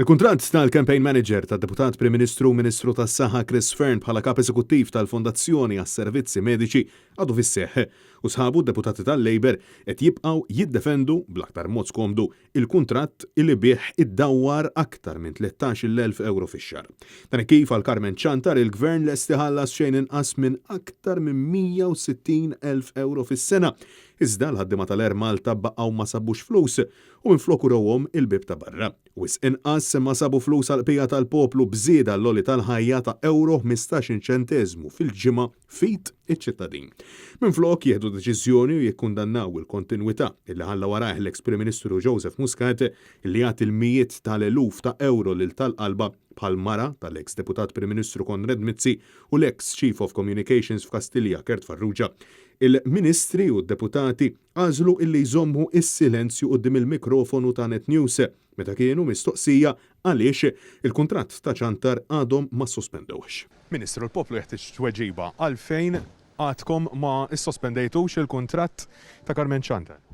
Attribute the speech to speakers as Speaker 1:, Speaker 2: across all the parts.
Speaker 1: Il-kuntratt tal-campaign manager tad-Deputat Prim Ministru u Ministru tas-Saħħa Chris Fearne bħala Kap Eżekuttiv tal-Fondazzjoni għas-Servizzi Mediċi għadu fis-seħħ u sħabu d-deputati tal-Labour qed jibqgħu jiddefendu, bl-aktar mod skomdu, il-kuntratt li bih iddawwar aktar minn 13,000 ewro fix-xahar. Dan hekk kif għal Carmen Ciantar il-Gvern lest iħallas xejn inqas minn aktar minn 160,000 ewro fis-sena. Iżda l-ħaddiema tal-Air Malta baqgħu ma sabux flus u minflok urewhom il-bieb ta' barra. Wisq inqas ma sabu flus għall-qbija tal-poplu b'żieda għall-għoli tal-ħajja ta' ewro 15 ċenteżmu fil-ġimgħa f'id iċ-ċittadin. Minflok jieħdu deċiżjoni u jikkundannaw il-kontinwità illi ħalla warajh l-eks Prim Ministru Joseph Muscat illi jagħti l-mijiet tal-eluf ta' ewro lil tal-qalba bħal mara tal-eks Deputat Prim Ministru Konrad Mizzi u l-eks Chief of Communications f'Kastilja Kurt Farrugia. Il-Ministri u d-Deputati għażlu illi jżommu s-silenzju quddiem il-mikrofonu ta' Net News meta kienu mistoqsija għaliex il-kuntratt ta' Ciantar għadhom ma ssospendewhx. Ministru, l-poplu jeħtieġ tweġiba għalfejn għadkom ma ssospendejtux il-kuntratt ta' Carmen Ciantar.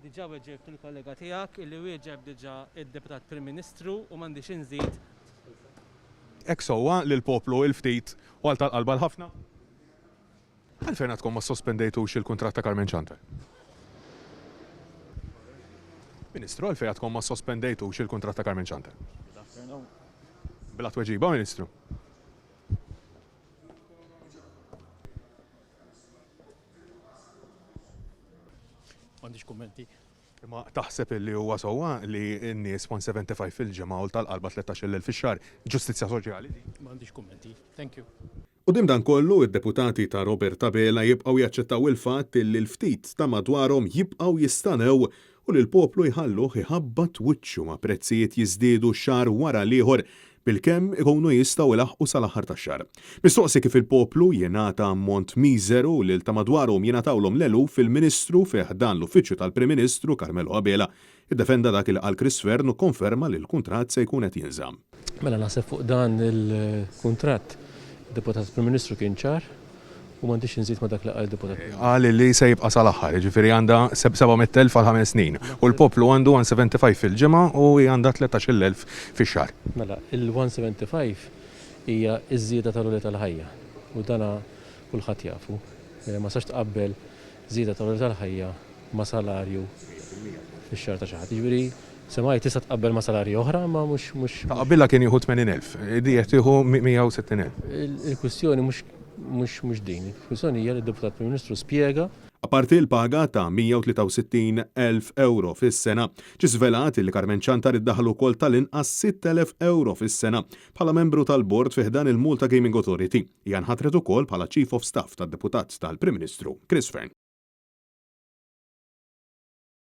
Speaker 2: Diġà weġibt lill-kollega tiegħek illi wieġeb diġà id-Deputat Prim Ministru u m'għandix inżid.
Speaker 1: Hekk sewwa lill-poplu il-ftit u għal tal-qalba l-ħafna? Għalfejn għadkom ma ssospendejtux il-kuntratt ta' Carmen Ciantar? Ministru, għalfejn għadkom ma ssospendejtux il-kuntratt ta' Carmen Ciantar? Bla tweġiba, Ministru.
Speaker 2: M'għandix kummenti.
Speaker 1: Imma taħseb illi huwa sewwa li n-nies 175 fil-ġimgħa u tal-qalba 13,000 fix-xahar, ġustizzja soċjali din?
Speaker 2: M'għandix kummenti. Thank you.
Speaker 1: Quddiem dan kollu, id-deputati ta' Robert Abela jibqgħu jaċċettaw il-fatt illi l-ftit ta' madwarhom jibqgħu jistanew u lill-poplu jħalluh iħabbat wiċċu ma' prezzijiet jiżdiedu xahar wara l-ieħor bilkemm ikunu jistgħu ilaħħqu sal-aħħar tax-xahar. Mistoqsi kif il-poplu jingħata ammont miżeru u lil ta' madwarhom jingħatawlhom l-eluf, il-Ministru fi ħdan l-Uffiċċju tal-Prim Ministru, Carmelo Abela, iddefenda dak li qal Chris Fearne u kkonferma li l-kuntratt se jkun qed jinżamm.
Speaker 2: Mela naħseb fuq dan il-kuntratt id-Deputat Prim Ministru kien ċar u m'għandix xi nżid ma' dak li qal id-Deputat Prim Ministru.
Speaker 1: Qal li se jibqa' sal-aħħar, jiġifieri għandha 700,000 għal ħames snin u l-poplu għandu 175 fil-ġimgħa u hi għandha 13,000 fix-xahar.
Speaker 2: Mela, il-175 hija ż-żieda tal-għoli tal-ħajja u dana kulħadd jafu. Ma tistax tqabbel żieda tal-għoli tal-ħajja ma' salarju fix-xahar ta' xi ħadd. Jiġifieri, semmai tista' tqabbel ma' salarji oħra imma mhux mhux.
Speaker 1: Ta' qabilha kien jieħu 80,000, di qed tieħu 160,000.
Speaker 2: Il-kwistjoni mhux mhux mhux din. Il-kwistjoni hija li d-Deputat Prim Ministru spjega.
Speaker 1: Apparti l-paga ta' 163,000 ewro fis-sena, ġie żvelat li Carmen Ciantar iddaħħal ukoll tal-inqas 6,000 ewro fis-sena bħala membru tal-bord fi ħdan il-Malta Gaming Authority. Hija nħatret ukoll bħala Chief of Staff tad-Deputat tal-Prim Ministru Chris Fearne.